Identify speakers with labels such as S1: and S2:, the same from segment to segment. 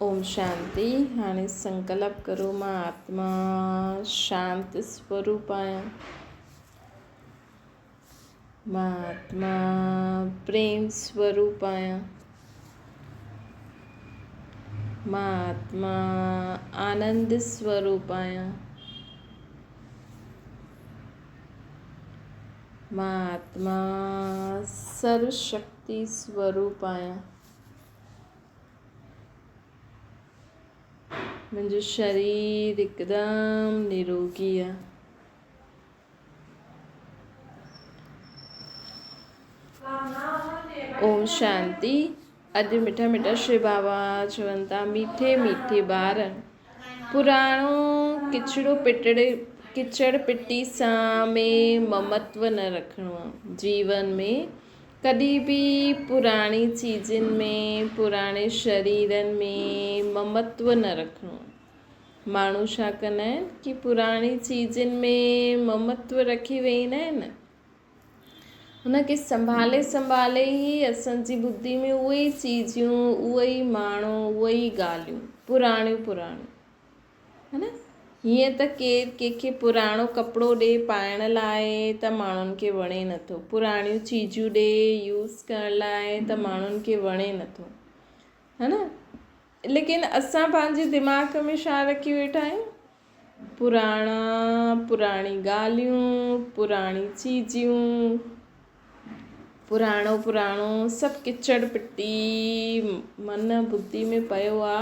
S1: اوم شانتي. هاڻي سنڪلپ ڪرو مان آتما شانت سوروپ آهيان. مان آتما پريم سوروپ آهيان. مان آتما آنند سوروپ آهيان. مان آتما سرو شڪتي سوروپ آهيان. منهنجو شرير هڪدم نروگي آهي. اوم شانتي. اڄ مٺا مٺا شو بابا چون ٿا ميٺي ميٺي ٻار پراڻو ڪچڙو پٽڙي ڪچڙ پٽي سان ۾ ممتو نه رکڻو آ جيون ۾ ڪڏهن به پراڻي چيزن ۾ پراڻي شريرن ۾ ممتو نه رکڻو. ماڻهو ڇا ڪندا آهن ڪي پراڻي چيزن ۾ ممتو رکي ويهندا آهن. ان کي سنڀالي سنڀالي ئي اسان جي ٻڌي ۾ اهي ئي چيزيون، اهي ئي ماڻهو، اهي ئي ڳالهيون پراڻيون پراڻيون. ها نه؟ هيئن ته ڪير ڪنهن کي پراڻو ڪپڙو ڏي پائڻ لاء ته ماڻهن کي وڻي نٿو، پراڻيون چيزون ڏي يوز ڪرڻ لاء ته ماڻهن کي وڻي نٿو. ها نه؟ ليڪن اسان پنهنجي دماغ ۾ ڇا رکي ويٺا آهيون؟ پراڻا، پراڻي ڳالهيون، پراڻي چيزيون، پراڻو پراڻو سڀ ڪچڙ پٽي من ٻڌي ۾ پيو آ.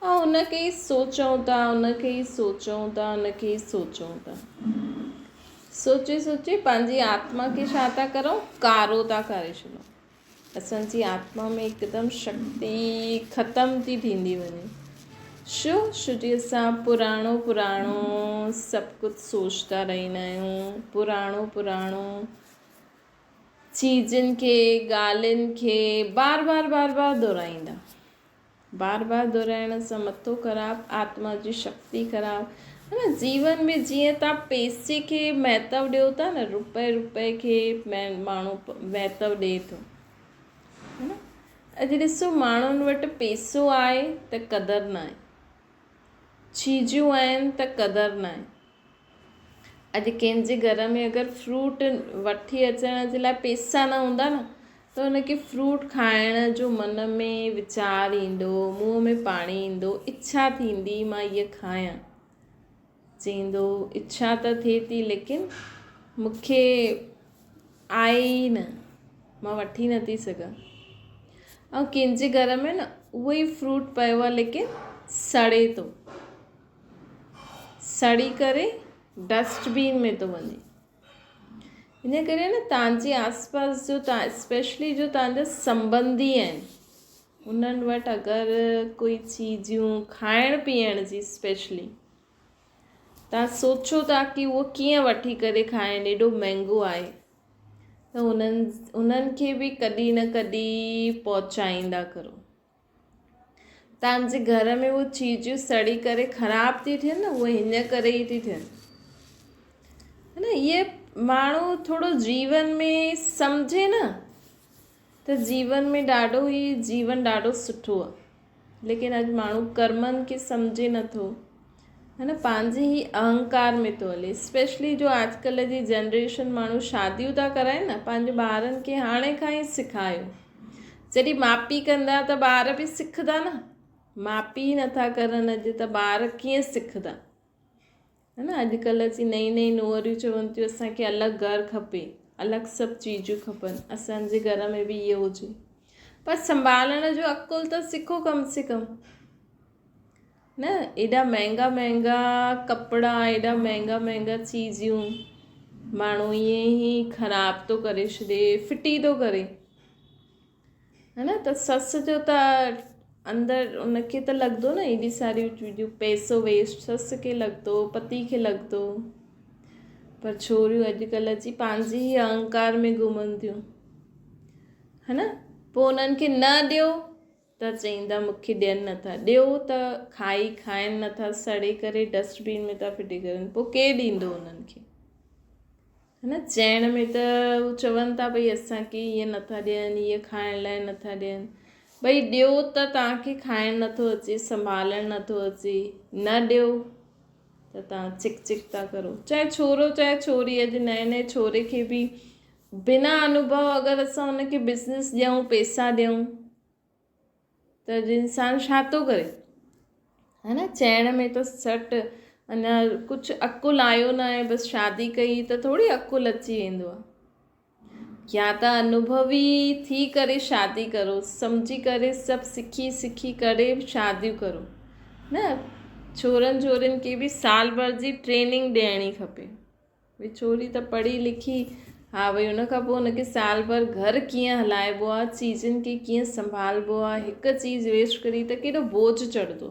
S1: ۽ ان کي ئي سوچون ٿا، ان کي ئي سوچون ٿا، ان کي ئي سوچون ٿا. سوچي سوچي پنهنجي آتما کي ڇا ٿا ڪرون؟ ڪارو ٿا ڪري ڇڏون. اسان جي آتما ۾ هڪدم شڪتي ختم ٿي ٿيندي وڃي. ڇو؟ ڇو جي اسان پراڻو پراڻو سڀ ڪجهه سوچتا رهندا آهيون. پراڻو پراڻو چيزن کي، ڳالهين کي بار بار بار بار دهرائيندا. بار بار دهرائڻ سان مٿو خراب، آتما جي شڪتي خراب. ها نه جيون ۾ جيئن توهان پئسي کي مهتو ڏيو ٿا نه روپئي روپئي کي ماڻهو مهتو ڏئي ٿو ها نه اڄ ڏسو ماڻهن وٽ پئسو آهي ته قدر ناهي، چيزون آهن ته قدر ناهي. اڄ ڪنهن جي گهر ۾ اگر فروٽ وٺي اچڻ جي لاء پئسا نه هوندا نه ته ان کي فروٽ کائڻ جو من ۾ ويچار ايندو، منهن ۾ پاڻي ايندو، اڇا ٿيندي مان هيء کايان. چئيندو اڇا ته ٿئي ٿي ليڪن مون کي آهي ئي نه، مان وٺي نه ٿي سگهان. ۽ ڪنهن جي گهر ۾ نه اهو ئي فروٽ پيو آهي ليڪن سڙي ٿو. سڙي ڪري ڊسٽ بين ۾ ٿو وڃي. ان ڪري نه توهان جي آس پاس جو توهان اسپيشلي جو توهان جا سنبنڌي آهن انهن وٽ اگر ڪوئي چيزيون کائڻ پيئڻ جي اسپيشلي توهان سوچو ٿا ڪي اهو ڪيئن وٺي ڪري کائن ايڏو مهنگو آهي ته انهن انهن کي به ڪڏهن نه ڪڏهن پهچائيندا ڪرو. توهان جي گهر ۾ اهي چيزون سڙي ڪري خراب ٿي ٿين نه اهي هن ڪري ئي ٿي ٿين. ها نه اهي ماڻهو ٿورو جيون ۾ سمجهي نه ته جيون ۾ ڏاڍو ئي جيون ڏاڍو سٺو آهي ليڪن اڄ ماڻهو ڪرمن کي سمجهي نٿو ها نه پنهنجي ئي اهنڪار ۾ ٿو هلي اسپيشلي جو اڄڪلهه جي جنريشن ماڻهو شاديون ٿا ڪرائن نه پنهنجي ٻارن کي هاڻي کان ئي سکايو جڏهن ماء پيء ڪندا ته ٻار به سکندا نه. ماء پيء نٿا ڪرن اڄ ته ٻار ڪيئن سکندا. ها نه اڄڪلهه جي نئين نئين نوئريون چون ٿيون اسان کي الڳ گهر کپي، الڳ سڀ چيزون کپن، اسان جي گهر ۾ به اهو هجي. پر سنڀالڻ جو عقل ته سکو ڪم سي ڪم. نه ايڏا مهنگا مهنگا ڪپڙا ايڏا مهنگا مهنگا چيزيون ماڻهو ائين ئي خراب ٿو ڪري ڇڏي ڦٽي ٿو ڪري ها نه ته سس جو ته اندر ان کي ته لڳندو نه ايڏي ساريون چيزيون پئسو ويسٽ سس کي لڳندو پتي کي لڳندو پر ڇوريون اڄڪلهه جي پنهنجي ئي اهنڪار ۾ گهمن ٿيون ها نه پوء انهن کي نه ڏيو ته چئيندا مون کي ڏين نٿا، ڏيو ته کائي کائن نٿا، سڙي ڪري ڊسٽ بين ۾ ٿا ڦٽي ڪرن، پوء ڪير ڏيندو انهن کي؟ ها نه چئڻ ۾ ته هو چون ٿا ڀئي اسان کي ائين نٿا ڏين، ائين کائڻ لاء نٿا ڏين، ڀئي ڏيو ته توهان کي کائڻ نٿو اچي، سنڀالڻ نٿو اچي، نه ڏيو ته توهان چڪ چڪ ٿا ڪرو. چاهي ڇورو چاهي ڇوري، اڄ نئين نئين ڇوري کي به بنا انوڀو اگر اسان ان کي بزنس ڏيون، پيسا ڏيون ته اڄ انسان ڇا ٿو ڪري؟ ها نه چئڻ ۾ ته سٽ اڃا ڪجهه عقل آيو نه آهي بس شادي ڪئي ته ٿوري عقل اچي ويندو آهي. يا ته انوڀوي ٿي ڪري شادي ڪرو، سمجهي ڪري سڀ سکي سکي ڪري شاديون ڪرو نه ڇورن ڇورين کي به سال ڀر جي ٽريننگ ڏيڻي کپي ڀئي ڇوري ته پڙهي لکي ها ڀئي ان کان پوء ان کي سال ڀر گهر ڪيئن هلائبو آهي چيزن کي ڪيئن سنڀالبو آهي هڪ چيز ويسٽ ڪري ته ڪيڏو بوجهه چڙهندو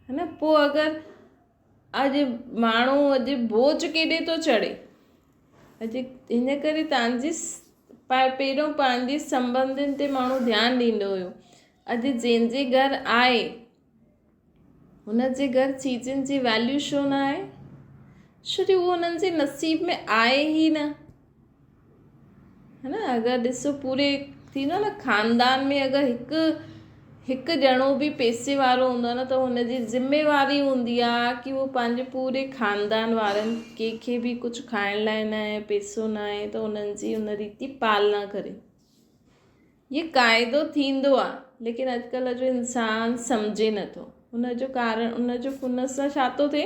S1: ها نه پوء اگر اڄ ماڻهو اڄ بوجهه ڪيڏي ٿو چڙهي اڄ هن ڪري توهان جي پهريون پنهنجي سنٻنڌين تي ماڻهو ڌيان ڏيندو هيو اڄ جنهن جي گهر آهي هن جي گهر چيزن جي ويليو ڇو نه آهي ڇو جو اهو هنن جي نصيب ۾ آهي ئي نه ها نه اگر ڏسو پوري ٿيندو آهي نه خاندان ۾ اگر هڪ هڪ ڄڻو به پئسي وارو هوندو آهي نه ته هن جي ذميواري هوندي آهي ڪي هو پنهنجي پوري خاندان وارن ڪنهن کي به ڪجهه کائڻ لاء نه آهي پئسو نه آهي ته انهن جي ان ريتي پالنا ڪري هي قاعدو ٿيندو آهي ليڪن اڄڪلهه جو انسان سمجهي نٿو ان جو ڪارڻ ان جو ان سان ڇا ٿو ٿئي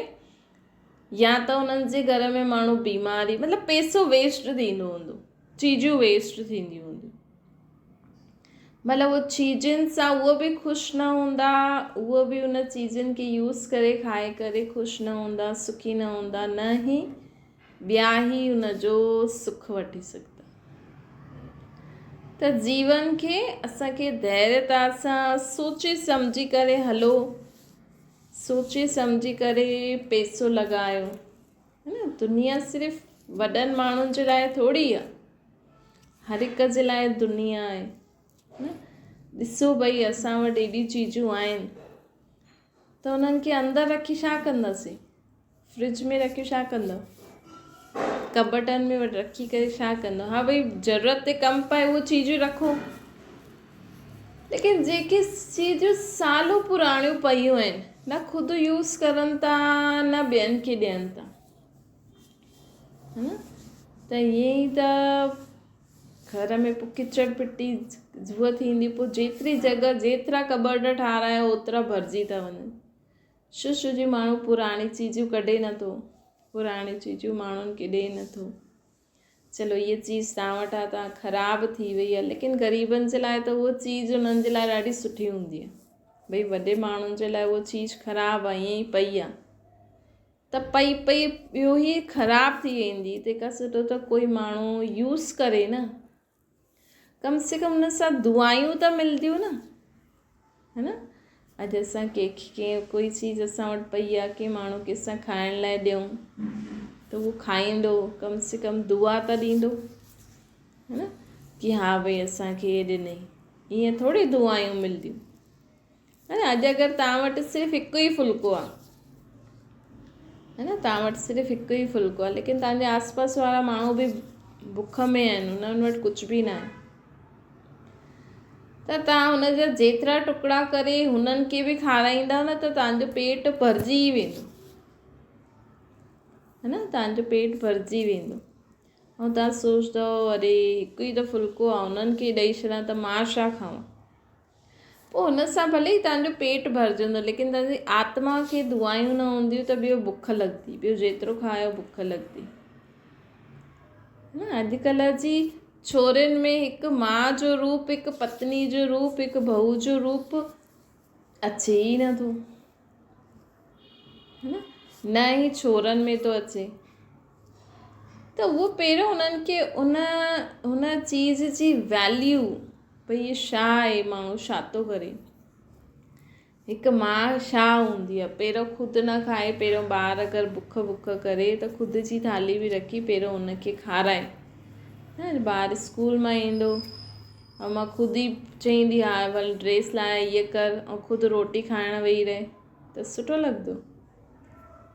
S1: يا ته انهن جي گهر ۾ ماڻهو بيماري مطلب پئسو ويسٽ ٿيندو هوندو چيزون ويسٽ ٿينديون هونديون مطلب اهو چيزن سان اهو به خوش نه هوندا اهو به ان چيزن کي يوز ڪري کائي ڪري خوش نه هوندا سکي نه هوندا نه ئي ٻيا ئي ان جو سک وٺي سگهندا ته جيون کي اسانکي ڌيريتا سان سوچي سمجهي ڪري هلو سوچي سمجهي ڪري پئسو لڳايو ها نه دنيا صرف وڏن ماڻهن جي لاء ٿوري آهي هر هڪ جي لاء دنيا آهي نه ڏسو ڀئي اسان وٽ ايڏيون چيزون آهن ته انهن کي اندر رکي ڇا ڪنداسين فرج ۾ رکي ڇا ڪندو ڪٻٽن ۾ رکي ڪري ڇا ڪندو ها ڀئي ضرورت تي ڪم پئي اهو چيزون رکو ليڪن جيڪي چيزون سالون پراڻيون پيون آهن نه خود يوز ڪرن ٿا نه ٻين کي ڏين ٿا ها ته ائين ئي ته گهر ۾ پوء ڪچڙ پٽي هوء ٿيندي پوء جيتري جڳهه جيترا ڪٻٽ ٺارايو اوترا ڀرجي ٿا وڃن ڇو ڇو جي ماڻهو پراڻي چيزون ڪڍي نٿو پراڻي چيزون ماڻهن کي ڏئي نٿو چلو هيء چيز توهان وٽ آهي ته خراب ٿي وئي آهي ليڪن غريبن جي لاء ته اها چيز انهن جي لاء ڏاڍي سٺي هوندي آهي ڀئي وڏي ماڻهن جي لاء اها چيز خراب آهي ائين ئي پئي آهي ته پئي پئي ٻيو ئي خراب ٿي ويندي تنهن کان سٺو ته ڪوئي ماڻهو يوز ڪري نه ڪم سي ڪم ان سان دعائون ته ملنديون نه ها نه اڄ اسان ڪنهن کي ڪنهن ڪوئي چيز اسان وٽ پئي آهي ڪنهن ماڻهو کي اسان کائڻ لاء ڏيون ته اهو کائيندو ڪم سي ڪم دعا ته ڏيندو ها نه ڪي ها ڀئي اسانکي هي ڏنئي ائين ٿوري دعائون ملنديون ها نه اڄ اگر توهان وٽ صرف هڪ ئي ڦلڪو آهي ها نه توهان وٽ صرف هڪ ئي ڦلڪو آهي ليڪن توهان جي آس پاس وارا ماڻهو به بک ۾ آهن انهن وٽ ڪجهه به نه آهي ته توهان هن جا جيترا ٽڪڙا ڪري هنن کي به کارائيندا نه ته توهان جو پيٽ ڀرجي ئي ويندو ها نه توهان جو پيٽ ڀرجي ويندو ۽ توهان سوچندو اري هڪ ئي ته ڦلڪو آهي انهن کي ڏئي ڇڏان ته مان ڇا کاوان پوء ان سان ڀلي ئي توهان جو پيٽ ڀرجندو ليڪن توهان جي آتما کي دعائون نه هونديون ته ٻيو بک لڳندي ٻيو جيترو کايو بک لڳندي نه اڄڪلهه جي ڇورين ۾ هڪ ماء جو روپ هڪ پتني جو روپ هڪ بهو جو روپ اچي ئي نٿو نه ئي ڇورن ۾ ٿو اچي ته اهو پهريون انهن کي ان هن چيز جي ويليو ڀئي هي ڇا آهي ماڻهو ڇا ٿو ڪري هڪ ماء ڇا هوندي آهي پهريون خود نه کائي پهريون ٻار اگر بک بک ڪري ته خود جي ٿالهي به رکي پهريون ان کي کارائي نه ٻار اسڪول مان ايندو ۽ مان خود ئي چئيندي ها ڀل ڊريس لاهي هيء ڪر ۽ خود روٽي کائڻ ويهي رهي ته سٺو لڳندو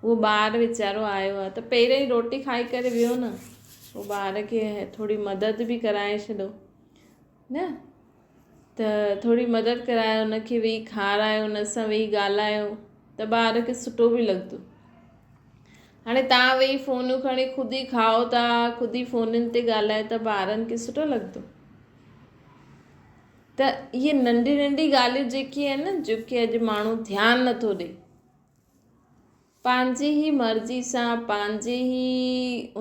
S1: اهو ٻار ويچارو آيو آهي ته پهريون ئي روٽي کائي ڪري ويو نه پوء ٻار کي ٿوري مدد به ڪرائي ڇڏو نه ته ٿوري مدد ڪرايو ان کي ويهي کارايو ان سان ويهي ڳالهايو ته ٻار کي سٺو به لڳندو. هاڻي توهان ويهي فونون کڻي خود ئي کائو ٿا خود ئي فونن تي ڳالهايو ٿا ٻارن کي سٺو لڳندو؟ ته اهي ننڍي ننڍي ڳالهيون جيڪي آهن نه جيڪي اڄ ماڻهو ڌيان نٿو ڏي پنهنجي ئي مرضي سان پنهنجي ئي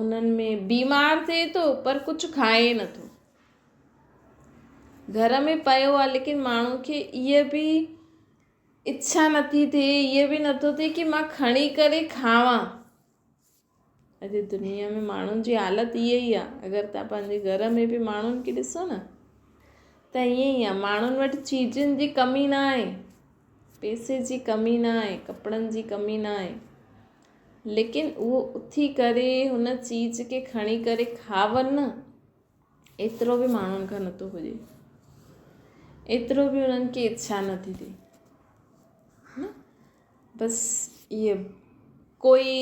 S1: انهن ۾ بيمار ٿئي ٿو پر ڪجهه کائي نٿو گهر ۾ پيو آهي ليڪن ماڻهو کي اها به اڇا نٿي ٿئي اهو به نٿو ٿئي ڪي مان کڻي ڪري کاوان. اڄ دنيا ۾ ماڻهن جي حالت اها ئي آهي اگر توهان پنهنجي گهر ۾ به ماڻهن کي ڏسو نه ته ائين ئي آهي ماڻهن وٽ چيزن جي ڪمي نه آهي پئسي جي ڪمي نه آهي ڪپڙن جي ڪمي نه آهي ليڪن اهو اٿي ڪري هن چيز کي کڻي ڪري کاون نه ايترو به ماڻهن کان نٿو پڄي ايترو به انهن کي اڇا نٿي ٿئي نه بس اهي ڪوئي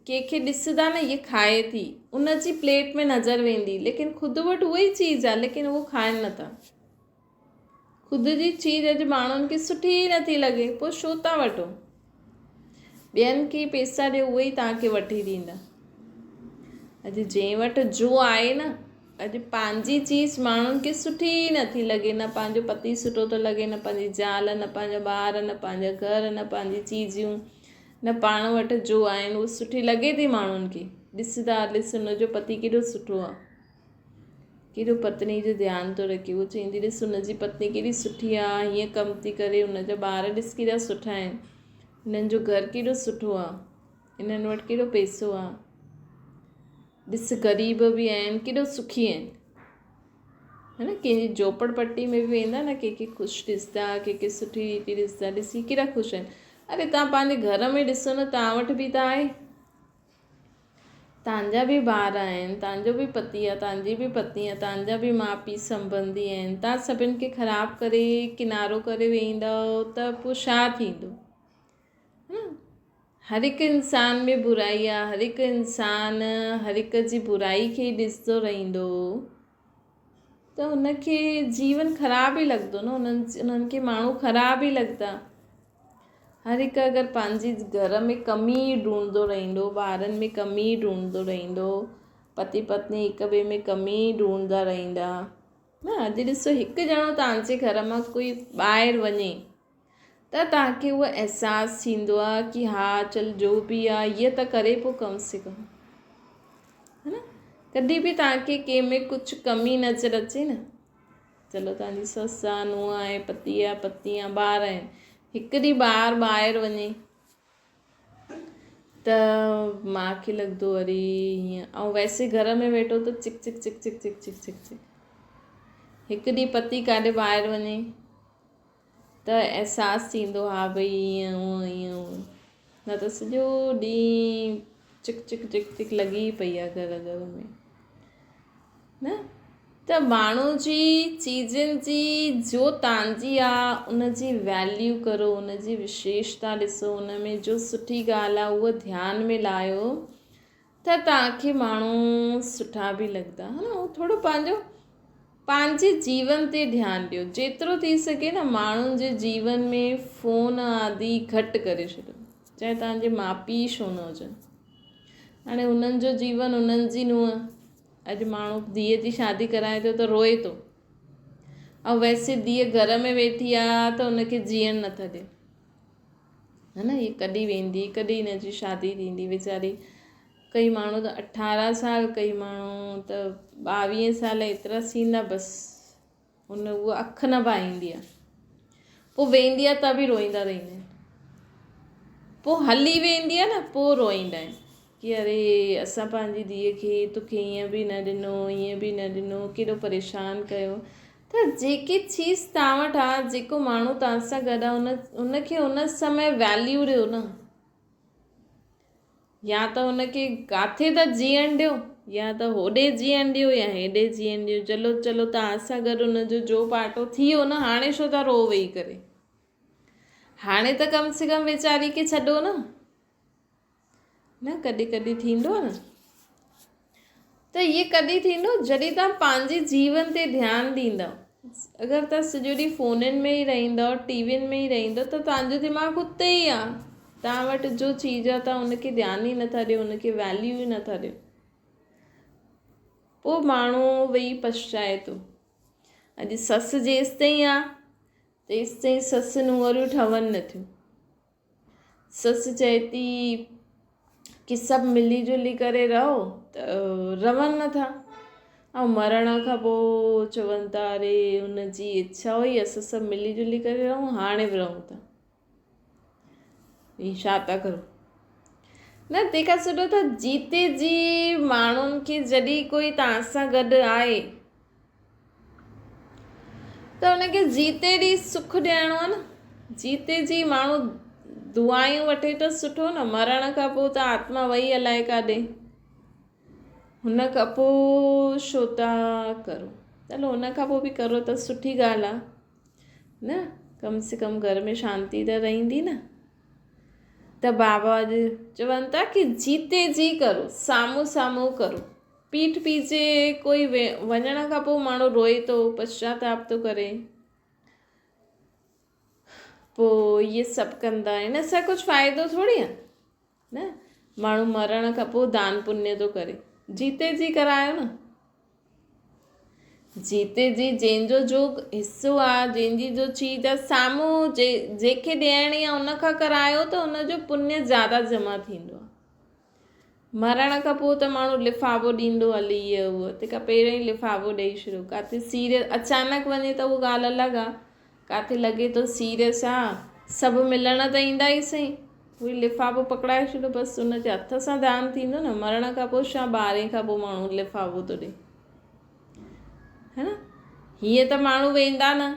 S1: ڪنهن کي ڏسندا نه هيء کائي ٿي ان جي پليٽ ۾ نظر ويندي ليڪن خود وٽ اها ئي چيز آهي ليڪن اهو کائن نٿا خود جي چيز اڄ ماڻهن کي سٺي ئي نٿي لڳي پوء ڇو ٿا وٺو؟ ٻين کي پيسا ڏيو اهي ئي توهان کي وٺي ڏيندا. اڄ جنهن وٽ جو آهي نه اڄ پنهنجي چيز ماڻهن کي سٺي ئي نٿي لڳي نه پنهنجو پتي سٺو ٿو لڳي نه پنهنجي زال نه پنهنجا ٻار نه پنهنجا گهر نه پنهنجي چيزيون نه پاڻ وٽ جو آهن اهو سٺي لڳي ٿي ماڻهن کي ڏسندا ڏس هن جو پتي ڪيڏو سٺو آهي. ڪيڏو پتني جو ڌيان ٿو رکي. هوء چوندي ڏس هن جي پتني ڪيڏي سٺي آ، هيئن ڪم ٿي ڪري، هن جا ٻار ڏس ڪيڏا سٺا آهن، هنن جو گهر ڪيڏو سٺو آ، هنن وٽ ڪيڏو پئسو آ، ڏس غريب به آهن ڪيڏو سکي آهن. ها نه ڪنهن جي جهوپڙ پٽي ۾ به ويندا نه ڪنهن کي خوش ڏسندا ڪنهن کي سٺي ريتي ڏسندا ڏسي ڪيڏا خوش آهن. اري توهان پنهنجي گهر ۾ ڏسو نه توهان وٽ به ته آهي. توهان جا به ٻار آهن، توهان جو به پتي آهي، توهان جي به پتني آهي، توهان جا به ماء پيء سنٻنڌي آهن، توهان سڀني کي خراب ڪري ڪنارو ڪري ويهندؤ ته پوء ڇا ٿيندو؟ هر هڪ انسان ۾ برائي آهي، هر هڪ انسان هر هڪ جي برائي کي ئي ڏسندو رهندو ته هن کي جيون خراب ئي لڳندو نه انهن کي ماڻهو خراب ئي لڳندا. هر هڪ اگر پنهنجي گهر ۾ ڪمي ئي ڍونڍندو رهندو، ٻارن ۾ ڪمي ئي ڍونڍندو رهندو، پتي پتني هڪ ٻئي ۾ ڪمي ئي ڍونڍندا رهندا. نه اڄ ڏسو هڪ ڄڻو توهان جي گهر مان ڪوئي ٻاهر وڃي ته توهان کي اهو احساس ٿيندو آهي ڪي ها چل جو به آهي هيء ته ڪري پيو ڪم سي ڪم ها نه ڪڏهن به توهان کي ڪنهن ۾ ڪجهه ڪمي نظر اچي نه چلو توهان جي سس آ، نونهن آهي، پتي آ، پتني آ، ٻار آهن. هڪ ڏينهن ٻار ٻاهر وڃي ته ماء کي لڳندو اري هيئن ۽ ويسي گهر ۾ ويٺو ته چڪ چڪ چڪ چڪ چڪ چڪ چڪ چڪ. هڪ ڏينهن پتي ڪاڏي ٻاهر وڃي ته احساس ٿيندو ها ڀئي ائين هونء ائين هونء نه ته سڄو ڏينهن چڪ چڪ چڪ چڪ لڳي پئي آهي گهر گهر ۾ نه ته ماڻهو جي چيزن جي جو تانجي آ ان جي ويليو ڪرو ان جي وشيشتا ڏسو ان ۾ جو سٺي ڳالهه آ اها ڌيان ۾ لايو ته توهان کي ماڻهو سٺا به لڳندا ها نه ٿورو پنهنجو پنهنجي جيون تي ڌيان ڏيو جيترو ٿي سگهي نه ماڻهن جي جيون ۾ فون آدي گهٽ ڪري ڇڏيو چاهي توهان جي ماء پيء ڇو نه هجن هاڻي انهن جو جيون انهن جي نونهن اڄ ماڻهو ڌيء جي شادي ڪرائي ٿو ته روئي ٿو ۽ ويسي ڌيء گهر ۾ ويٺي آ ته ان کي جيئڻ نٿا ڏين ها نه هي ڪڏهن ويندي ڪڏهن هن جي شادي ٿيندي ويچاري ڪئي ماڻهو ته اٺارهن سال ڪئي ماڻهو ته ٻاويهه سال ايترا ٿيندا بس هن اها اک نه پائيندي آهي پوء ويندي آهي ته به روئيندا رهندا آهن پوء هلي ويندي آهي نه پوء روئيندا آهن ڪي اري اسان پنهنجي ڌيء کي توکي ائين به نه ڏنو ائين به نه ڏنو ڪيڏو پريشان ڪيو ته جيڪي چيز توهان وٽ آ، جيڪو ماڻهو توهان سان گڏ آ، ان ان کي ان سمي ويليو ڏيو نه. يا ته ان کي ڪاٿي ته جيئڻ ڏيو، يا ته هوڏي جيئڻ ڏيو يا هيڏي جيئڻ ڏيو. چلو چلو توهان سان گڏ ان جو جو پاٽو ٿي ويو نه، هاڻي ڇو ٿا روئو ويهي ڪري. هاڻي ته ڪم سي ڪم ويچاري کي ڇڏو نه. نه ڪڏهن ڪڏهن ٿيندو آهي نه ته اهي ڪڏهن ٿيندو جڏهن توهان پنهنجي جيون تي ڌيان ڏيندؤ. اگر توهان سڄو ڏينهن فونن ۾ ئي رهندؤ، ٽي وين ۾ ئي رهندؤ ته توهان جو دماغ اتي ئي آ. توهان وٽ جو چيز آ توهان ان کي ڌيان ئي نٿا ڏيو، ان کي ويليو ئي نٿا ڏيو. پوء ماڻهو ويهي پڇتائي ٿو. اڄ سس جيستائين آ تيستائين سس نونهريون ٺهن نٿيون. سس چئي ٿي ڪي سڀ ملي جلي ڪري رهو ته رهن نٿا ۽ مرڻ کان پوء چون ٿا اري ان جي اڇا هئي اسان سڀ ملي جلي ڪري رهون هاڻي به رهون ٿا هي ڇا ٿا ڪرو نه تنهن کان سٺو ته جيتي جي ماڻهن کي جڏهن ڪوئي توهان سان گڏ آهي ته ان کي جيتي ڏي سک ڏيڻو آهي نه جيتي جي ماڻهو دعائون وٺي ته سٺو نه مرڻ کان پوء ته آتما وئي الائي ڪاڏي هن کان پوء ڇو ٿا ڪرو چلو هن کان پوء به ڪرو ته سٺي ڳالهه آهي نه ڪم سي ڪم گهر ۾ شانتي ته رهندي نه ته بابا اڄ چون ٿا ڪي جيتي جي ڪرو سامهون سامهون ڪرو پيٺ پيچي ڪوئي وڃڻ کان پوء ماڻهو روئي ٿو، پشچاتاپ ٿو ڪري. پوء اهي سڀ ڪندا آهن. ان سان ڪجهه فائدو ٿوري آهي نه. ماڻهو مرڻ کان پوء دان پڃ ٿو ڪري. جيتي جي ڪرايو نه. جيتي جي جنهن جو جو حصو آهي، جنهن جي جو چيز آهي، سامهون جنهن کي ڏيڻي آهي ان کان ڪرايو ته ان جو پڃ زياده جمع ٿيندو آهي. مرڻ کان پوء ته ماڻهو لفافو ڏيندو هلي هيء هوء تنهن کان پهريون ئي لفافو ڏئي ڇڏيو. ڪاٿي سيريس اچانڪ وڃي ته اها ڳالهه الڳ آ. ڪاٿي لڳي ٿو سيريس آ. سڀ ملڻ ته ايندا ئي سهي. اهو لفافو پڪڙائي ڇڏيو بس ان جي هٿ سان ڌيان ٿيندو نه. مرڻ کان پوء ڇا ٻارهين کان پوء ماڻهو لفافو ٿو ڏئي. هي نه هيئن ته ماڻهو ويندا نه.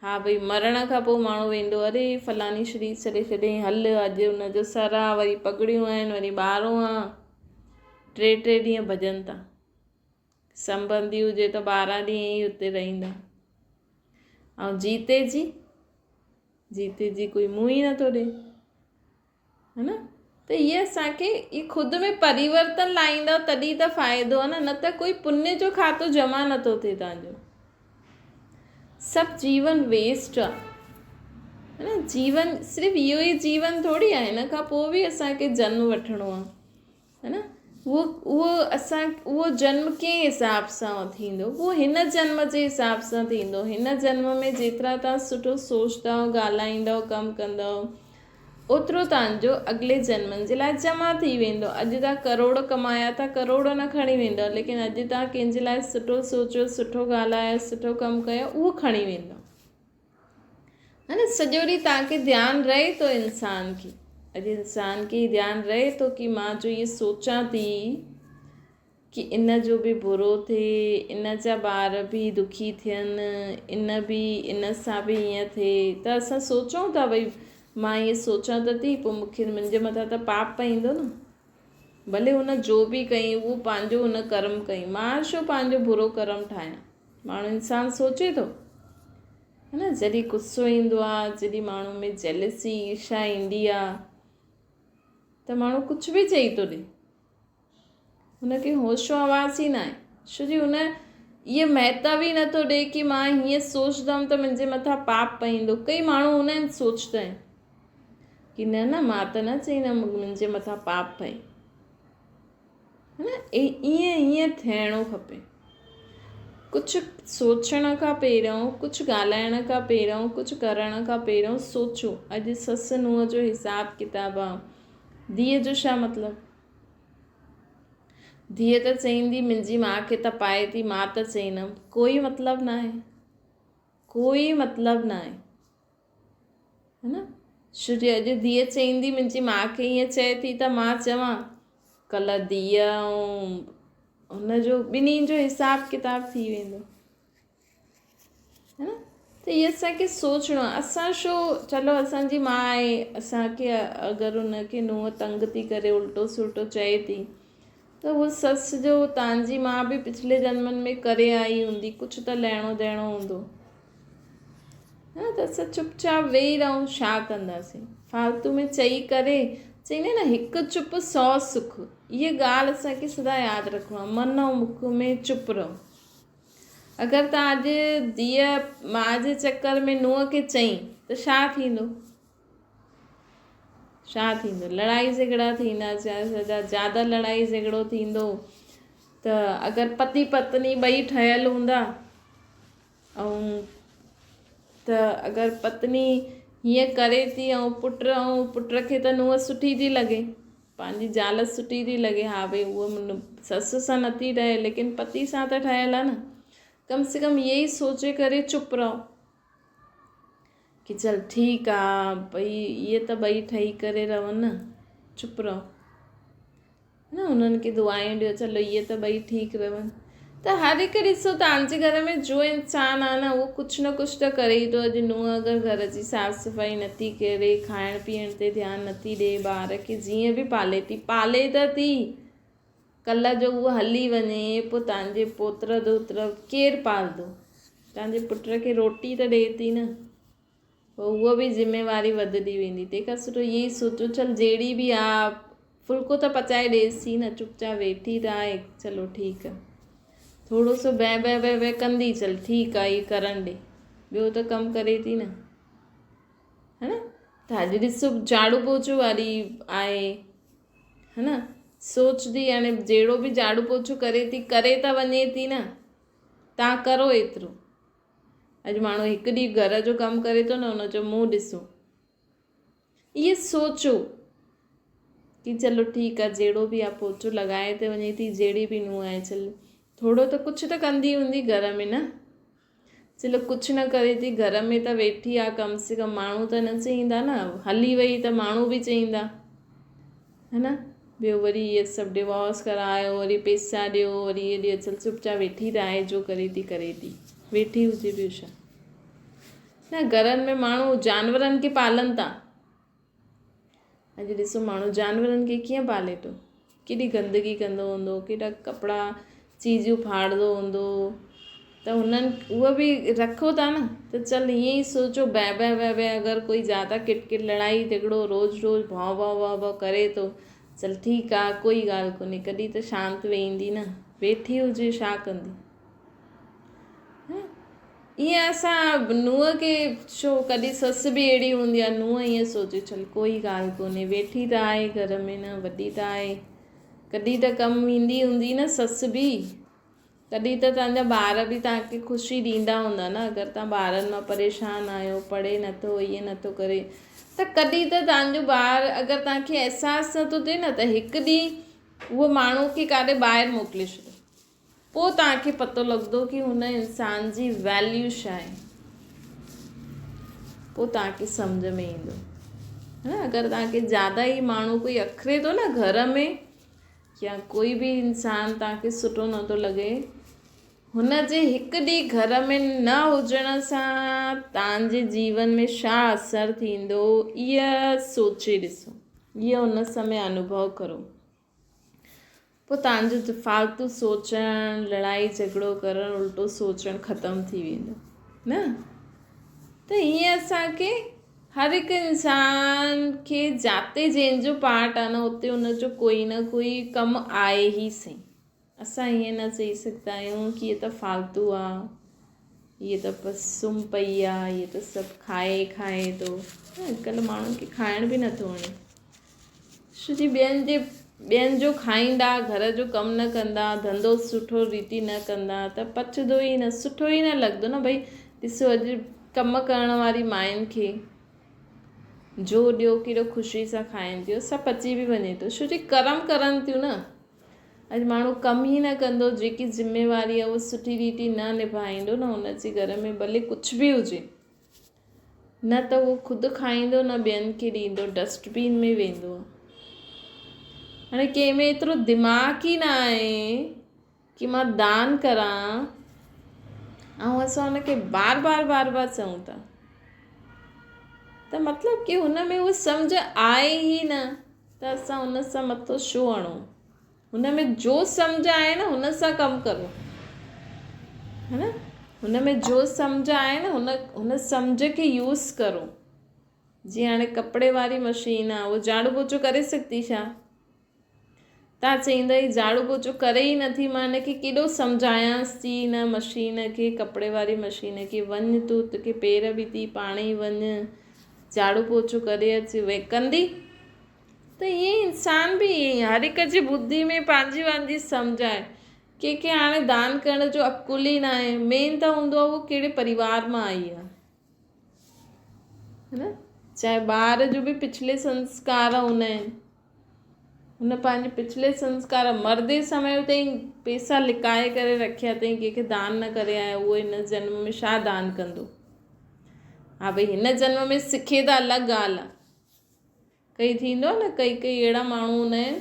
S1: ها ڀئي مرڻ کان پوء ماڻهو ويندو اري فلاڻي شرير ڇڏي ڇڏيائين هل اڄ ان جو سر آ وري پڳڙيون آهن وري ٻارو آ ٽي ٽي ڏينهن ڀڄن ٿا سنبنڌي هجي ته 12 ڏينهن ئي اتي رهندا ۽ جيتي جي جيتي جي ڪوئي منهن ئي نٿو ڏي ها نه ته هي اسان کي هي خود ۾ پريورتن لائيندؤ تڏهن ته فائدو آهي نه نه ته ڪوئي پڃ جو کاتو جمع نٿو ٿئي توهان جو سڀ جيون ويسٽ آهي ها نه جيون صرف اهو ئي جيون ٿوري آهي هن کان پوء به اسان کي جنم وٺڻو آهي ها نه اهو اهو اسان اهو جنم ڪنهن حساب سان ٿيندو اهو هن جنم جي حساب سان ٿيندو هن جنم ۾ جيترا توهان سٺو سوچندؤ ڳالهائيندؤ ڪم ڪندؤ اوترو توهان جو اڳلي جنمن جي لاء جمع ٿي ويندو. اڄ توهان ڪروڙ ڪمايا ٿا ڪروڙ نه کڻي ويندؤ ليڪن اڄ توهان ڪنهن جي لاء سٺو سوچيو، سٺو ڳالهايو، سٺو ڪم ڪيو اهو کڻي ويندؤ. ها نه سڄو ڏينهن توهان کي ڌيان رهي ٿو انسان کي اڄ انسان کي ڌيان رهي ٿو ڪي مان جو اهي سوچان ٿي ڪي ان جو به برو ٿئي، ان جا ٻار به دکي ٿين، ان به ان سان به ائين ٿئي ته اسان سوچون ٿا ڀئي مان ائين سوچان ته ٿي پوء مون کي منهنجي مٿان ته پاپ پئيندو نه. ڀلي هن جو به ڪئي اهو پنهنجو هن ڪرم ڪئي مان ڇو پنهنجو برو ڪرم ٺاهيان. ماڻهو انسان سوچي ٿو ها نه جڏهن غصو ايندو آ جڏهن ماڻهو ۾ جيلسي ايرشا ايندي آ ته ماڻهو ڪجهه به چئي ٿو ڏي. هن کي هوش و حواس ئي ناهي ڇو جي هن اهي مهتو ئي نٿو ڏئي ڪي مان هيئن سوچدم ته منهنجي مٿان پاپ پئيندو ڪئي ماڻهو هوندا آهن سوچدا آهن ڪي نه نه مان ته نه چئيندم منهنجي مٿان پاپ پئي نه ائين ائين ٿيڻو کپي ڪجهه سوچڻ کان پهريون ڪجهه ڳالهائڻ کان پهريون ڪجهه ڪرڻ کان پهريون سوچو اڄ سس نونهن جو حساب ڪتاب آ ڌيء جو ڇا مطلب؟ ڌيء ته چئيندي منهنجي ماء کي تپائي ٿي، مان ته چئيندم ڪوئي مطلب ناهي، ڪوئي مطلب ناهي. ها نه؟ ڇو جي اڄ ڌيء چئيندي منهنجي ماء کي ائين چئي ٿي ته مان چوان، ڪلهه ڌيء ۽ هن جو ٻنهي جو حساب ڪتاب ٿي ويندو. ها نه ته هي اسان کي سوچڻو آهي اسان ڇو چلو اسان جي ماء آهي اسان کي اگر ان کي نونهن تنگ ٿي ڪري الٽو سلٽو چئي ٿي ته هو سس جو تان جي ماء به پڇلي جنمن ۾ ڪري آئي هوندي ڪجهه ته لهڻو ڏيڻو هوندو ها ته اسان چپ چاپ ويهي رهون ڇا ڪنداسين فالتو ۾ چئي ڪري چئيندا نه هڪ چپ سو سک اها ڳالهه اسان کي سدا ياد رکڻو آهي من ۽ مک ۾ چپ رهو. اگر توهان اڄ ڌيء ماء جي چڪر ۾ نونهن کي چئين ته ڇا ٿيندو؟ ڇا ٿيندو؟ لڙائي جهڳڙا ٿيندا، زياده لڙائي جهڳڙو ٿيندو ته اگر پتي پتني ٻئي ٺهيل هوندا ۽ ته اگر پتني هيئن ڪري ٿي ۽ پٽ ۽ پٽ کي ته نونهن سٺي ٿي لڳي پنهنجي زال سٺي ٿي لڳي ها ڀئي هوء سس سان نٿي ٺهي ليڪن پتي سان ته ٺهيل آهي نه ڪم سي ڪم اهي ئي سوچي ڪري چپ رهو ڪي چل ٺيڪ آ ڀئي اهي ته ٻئي ٺهي ڪري رهن نه چپ رهو نه انهن کي دعائون ڏيو چلو اهي ته ٻئي ٺيڪ رهن ته هر هڪ ڏسو توهان جي گهر ۾ جو انسان آهي نه اهو ڪجهه نه ڪجهه ته ڪري ئي ٿو اڄ نونهن اگر گهر جي صاف صفائي نٿي ڪري کائڻ پيئڻ تي ڌيان نٿي ڏي ٻار کي جيئن به پالي ٿي پالي ته ٿي ڪلهه جو اهو هلي وڃي پوء توهان جي پوتر ڌوتر ڪير پالندو توهان جي پٽ کي روٽي ته ڏي ٿي نه پوء اها به ذميواري وڌندي ويندي. تنهن کان سٺو اهو ئي سوچو چل جهڙي به آ ڦلڪو ته پچائي ڏيس ٿي نه چپ چاپ ويٺي ته آهي چلو ٺيڪ آ. ٿورو سو بي بي بي بي ڪندي چل ٺيڪ آ هي ڪرڻ ڏي ٻيو ته ڪم ڪري ٿي نه ها نه ته اڄ ڏسو جهاڙو پوچو واري آهي ها نه سوچ ٿي هاڻي جهڙو به جهاڙو پوچو ڪري ٿي ڪري ته وڃي ٿي نه تان ڪرو ايترو اڄ ماڻهو هڪ ڏينهن گهر جو ڪم ڪري ٿو نه ان جو منهن ڏسو. اهي سوچو ڪي چلو ٺيڪ آ جهڙو به آ پوچو لڳائي ته وڃي ٿي جهڙي به نونهن آهي چل ٿورو ته ڪجهه ته ڪندي هوندي گهر ۾ نه چلو ڪجهه نه ڪري ٿي گهر ۾ ته ويٺي آ ڪم سي ڪم ماڻهو ته نه چئيندا نه هلي وئي ته ماڻهو به چئيندا ها نه ٻيو وري اهي سڀ ڊوورس ڪرايو وري پيسا ڏيو وري اهي ڏيو چل چپ چاپ ويٺي ته آهي جو ڪري ٿي ڪري ٿي ويٺي هجي ٻيو ڇا نه گهرن ۾ ماڻهو جانورن کي پالن ٿا اڄ ڏسو ماڻهو جانورن کي ڪيئن پالي ٿو ڪيڏي گندگي ڪندو هوندو ڪيڏا ڪپڙا چيزيون ڦاڙندو هوندو ته هنن اهو به رکو ٿا نه ته چل ائين ئي سوچو بي بي بي بي اگر ڪوئي زياده ڪٽ ڪٽ لڙائي جهڳڙو روز روز ڀون ڀون ڀون ڀون ڪري ٿو چل ٺيڪ آ ڪوئي ڳالهه ڪونهي ڪڏهن ته شانت ويهندي نه ويٺي هجي ڇا ڪندي ائين اسان نونهن کي ڇو ڪڏهن سس به اهڙي هوندي آهي نونهن ائين سوچي چل ڪوئي ڳالهه ڪونهي ويٺي ته آهي گهر ۾ نه وڏي ته آهي ڪڏهن ته ڪم ايندي هوندي نه سس به ڪڏهن ته توهان جا ٻار به توهان کي خوشي ڏيندا هوندا نه اگر توهان ٻارن مان پريشان آهيو پڙهي نٿو ائين نٿو ڪري ته ڪڏهن ته توهان جو ٻار اگر توهان کي احساس نٿو ٿئي نه ته هڪ ڏينهن اهو ماڻهو کي ڪاڏي ٻاهر موڪلي ڇڏو پوء توهان کي پتو لڳندو ڪي هن انسان جي ويليو ڇا آهي. پوء توهان کي سمجهه ۾ ايندو. ها اگر توهان کي زياده ئي ماڻهو ڪوئي اکري ٿو نه گهر ۾ يا ڪوئي به انسان توهان کي سٺو نٿو لڳي هن جي هڪ ڏينهن گهر ۾ نه هجڻ سان توهان جي جيون ۾ ڇا اثر ٿيندو اها سوچي ڏسو اها ان سمي انوڀو ڪرو. پوء توهان جو فالتو سوچڻ، لڙائي جهڳڙو ڪرڻ، الٽو سوچڻ ختم ٿي ويندو نه ته ائين اسان کي هر هڪ انسان کي جاتي جنهن جو پارٽ آهي نه اتي ان جو ڪوئي نه ڪوئي ڪم آهي ئي سهي اسان ائين نه چئي سگهندا آهيون ڪي هي ته فالتو آ هي ته بس سم پئي آ هي ته سڀ کائي کائي ٿو اڄڪلهه ماڻهن کي کائڻ به نٿو وڻي ڇو جي ٻين جي ٻين جو کائيندا گهر جو ڪم نه ڪندا ڌنڌو سٺو ريتي نه ڪندا ته پچندو ئي نه سٺو ئي نه لڳندو نه ڀئي ڏسو اڄ ڪم ڪرڻ واري ماين کي جو ڏيو ڪيڏو خوشي سان کائن ٿيون سڀ پچي به وڃي ٿو ڇو جي ڪرم ڪرن ٿيون نه اڄ ماڻهو ڪم ئي نه ڪندو جيڪي ذميواري آهي اها سٺي ريتي نه نڀائيندو نه ان جي گهر ۾ ڀلي ڪجهه به هجي نه ته هو خود کائيندو نه ٻين کي ڏيندو ڊسٽ بين ۾ ويندو. هاڻي ڪنهن ۾ ايترو دماغ ئي نه آهي ڪي مان دان ڪران ۽ اسان ان کي بار بار بار بار چئون ٿا ته مطلب ڪي هن ۾ اها سمجهه آهي ئي نه ته اسان ان سان مٿو ڇو هڻون. هن ۾ جو سمجهه آهي نه هن سان ڪم ڪرو ها نه هن ۾ جو سمجهه آهي نه هن هن سمجهه کي يوز ڪرو جيئن هاڻي ڪپڙي واري مشين آهي اهو جهاڙو پوچو ڪري سگهندي ڇا توهان چئيندا هي جهاڙو پوچو ڪري ئي نٿي مان هن کي ڪيڏو سمجهايانس ٿي هن مشين کي ڪپڙي واري مشين کي وڃ تون توکي پير به ٿي پاڻ ئي وڃ جهاڙو پوچو ڪري اچ وي ڪندي ته ائين ئي انسان به ائين ئي هر هڪ جي ٻڌي ۾ پنهنجي پنهنجي سمجهه آهي ڪي کي هاڻي دان ڪرڻ جو عقل ئي ناهي مين ته هوندو آهي اهو ڪهڙي پريوار مان آئي آهي نه چاهي ٻار جو به پڇلي سنسڪار هوندا آهن هن پنهنجي پڇلي سنسڪار مردي سمي تائين پئسا لڪائي ڪري رکيا اٿئي ڪنهن کي دان نه ڪري آيو اهو هن جنم ۾ ڇا دان ڪندو ها ڀئي هن جنم ۾ سکي ته الڳ ڳالهه آهي ڪئي ٿيندو آهي نه ڪئي ڪئي اهڙا ماڻهو هوندا آهن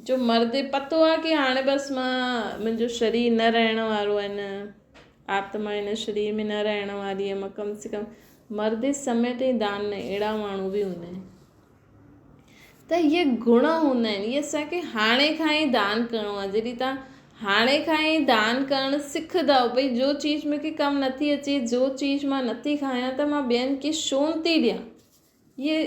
S1: جو مردي پتو آهي ڪي هاڻي بس مان منهنجو شرير نه رهڻ وارو آهي نه آتما هن شرير ۾ نه رهڻ واري آهي مان ڪم سي ڪم مردي سمي تائين دان نه اهڙا ماڻهو به هوندا آهن ته اهي گڻ هوندا آهن اهي اسانکي هاڻي کان ئي دان ڪرڻو آهي جڏهن تان هاڻي کان ئي دان ڪرڻ سکندؤ ڀئي جو چيز مونکي ڪم نٿي اچي جو چيز مان نٿي کايان ته مان ٻين کي ڇو نٿي ڏيان اهي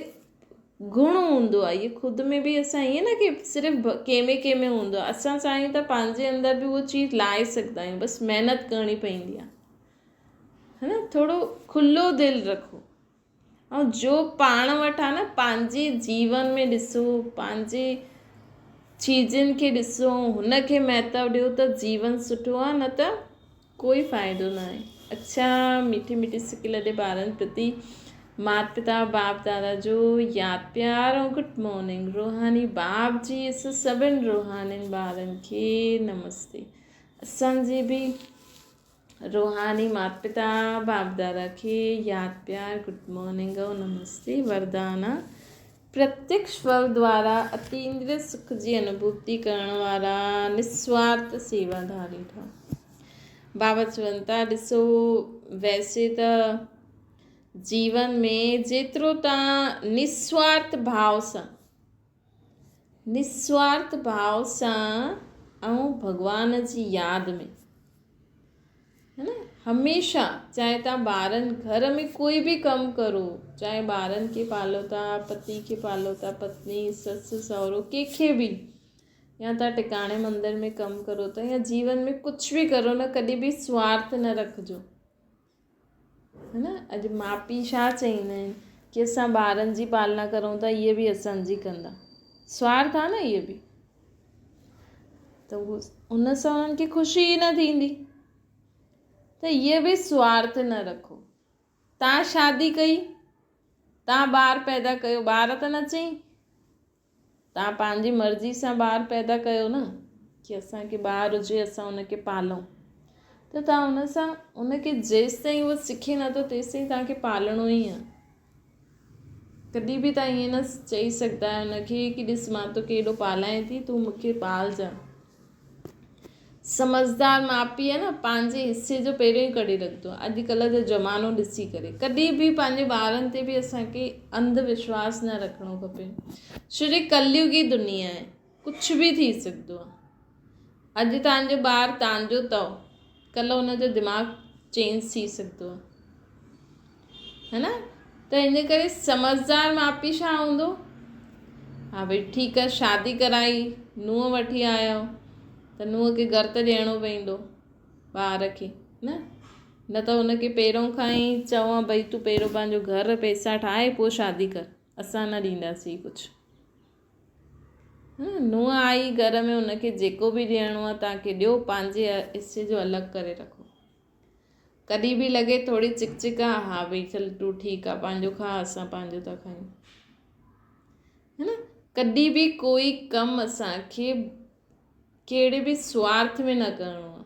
S1: گڻ هوندو آهي اهي خود ۾ به اسان ائين نه ڪي صرف ڪنهن ۾ ڪنهن ۾ هوندو آهي اسان چاهيون ته پنهنجي اندر به اهو چيز لاهي سگهندا آهيون بس محنت ڪرڻي پوندي آهي ها نه ٿورو کلو دل رکو ۽ جو پاڻ وٽ آهي نه پنهنجي جيون ۾ ڏسو پنهنجي چيزن کي ڏسو هن کي مهتو ڏيو ته جيون سٺو آهي نه ته ڪوئي فائدو ناهي. اڇا ميٺي ميٺي سڪ لڏي ٻارن پرتي مات پتا باپ دادا جو ياد پيار ۽ گڊ مارننگ روحاني باپ جي اسان سڀن روحانين ٻارن کي نمستي اسان جي به روحاني مات پتا باپ دادا کي ياد پيار گڊ مارننگ ۽ نمستي وردانا پرتيڪ سور دوارا اتيندريه سک جي انوڀوتي ڪرڻ وارا نسوارٿ سيواڌاري ٺهو. بابا چون ٿا ڏسو ويسي ته جيون ۾ جيترو توهان نسوارٿ ڀاو سان نسوارٿ ڀاو سان ۽ ڀڳوان جي ياد ۾ ها نه هميشه چاهي توهان ٻارن گهر ۾ ڪوئي به ڪم ڪرو چاهي ٻارن کي پالو ٿا پتي کي پالو ٿا پتني سس سهرو ڪنهن کي به يا توهان ٽڪاڻي مندر ۾ ڪم ڪرو ٿا يا جيون ۾ ڪجهه به ڪرو نه ڪڏهن به سوارٿ نه رکجو ها نه اڄ ماء پيء ڇا چئيندا آهن ڪي اسان ٻارن جي پالنا ڪرون ٿا اهي به اسان جي ڪندا سوارٿ آهي نه اهي به ته هو ان سان انهن کي خوشي ئي نه ٿيندي ته اهي به سوارٿ نه رکو تان شادي ڪئي تان ٻار پيدا ڪيو ٻار ته نه چئي تان پنهنجي مرضي سان ٻار پيدا ڪيو نه ڪي اسانکي ٻار هجي اسان ان کي پالون ته تان ان سان ان کي جيستائين اهو سکي نٿو تيستائين تانکي پالڻو ئي آهي ڪڏهن به توهان ائين نه چئي سگهندا آهيو هن کي ڪي ڏس مان توکي ايڏو پالائين ٿي تون مون کي پالجان. سمجهدار ماء پيء آهي نه پنهنجي حصي جو پهريون ئي ڪڍي رکندو آهي اڄڪلهه جو زمانو ڏسي ڪري ڪڏهن به پنهنجي ٻارن تي به اسان کي انڌ وشواس نه رکڻو کپي ڇو جي ڪليگي دنيا آهي ڪجهه به ٿي سگهندو آهي اڄ توهان جو ٻار توهان جو اٿو ڪلهه ان جو دماغ چينج ٿي سگهندو آهي ها نه ته ان ڪري سمجهدار ماء پيء ڇا هوندو ها ڀئي ٺيڪ آهي شادي ڪرائي نونهن وٺي آيا ته نونهن کي گهر ته ڏيڻو پوندو ٻار کي نه نه ته هن کي پهريون کان ئي چوان ڀئي تون پهريون پنهنجو گهر پئسا ٺاهي پوء شادي ڪر اسان نه ڏينداسين ڪجهه نونهن آئي گهر ۾ هن کي جيڪو به ڏيڻو آهي توهان کي ڏيو پنهنجي حصي جو الڳ ڪري رکو ڪڏهن به لڳي ٿوري چڪ چڪ آ ها ڀئي چل تون ٺيڪ آ پنهنجو کاء اسان پنهنجو ٿا کايون ها نه ڪڏهن به ڪوئي ڪم اسان کي ڪهڙي به سوارٿ ۾ نه ڪرڻو آ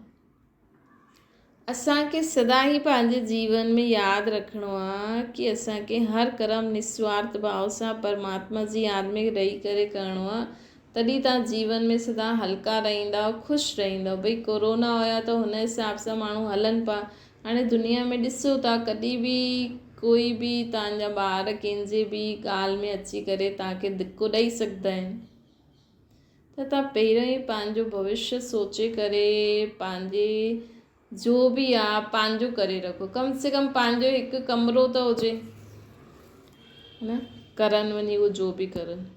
S1: اسان کي سدا ئي پنهنجي جيون ۾ ياد رکڻو آ ڪي اسان کي هر ڪرم نسوارٿ ڀاو سان پرماتما جي ياد ۾ رهي ڪري ڪرڻو آ تڏهن توهان جيون ۾ سدا هلڪا رهندؤ، خوش رهندؤ. ڀئي ڪورونا هيا ته هن حساب سان ماڻهو هلن پيا. هاڻي دنيا ۾ ڏسو ٿا ڪڏهن به ڪوئي به توهان جا ٻار ڪنهن جي به ڳالهه ۾ اچي ڪري توهان کي ڌڪو ڏئي سگهندا آهن ته توهان پهريون ئي پنهنجو ڀوشيه سوچي ڪري پنهنجي جو به آ پنهنجو ڪري رکو ڪم سي ڪم پنهنجو هڪ ڪمرو ته هجي نه ڪرن وڃي اهو جو به ڪرن.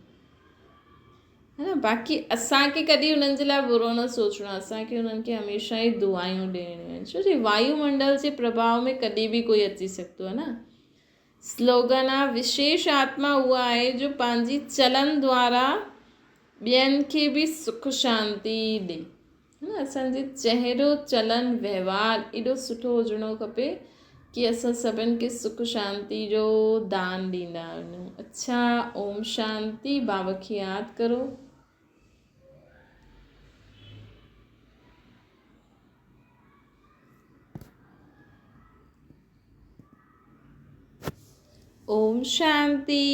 S1: ها نه باقي اسان کي ڪڏهن انهن جي لاء برو نه سوچڻو آهي اسان کي انهن کي هميشه ئي دعايون ڏيڻيون آهن ڇو جي وايو منڊل جي پرڀاء ۾ ڪڏهن به ڪوئي اچي سگهندو آهي نه سلوگن آ وشيش آتما اها آهي جو پنهنجي چلن دوارا ٻين کي به سک شانتي ڏي نه اسان جي چهرو چلن وهنوار ايڏو سٺو هجڻو کپي ڪي اسان سڀن کي سک شانتي جو دان ڏيندا وڃون اڇا اوم شانتي بابا کي ياد ڪرو. اوم شانتي.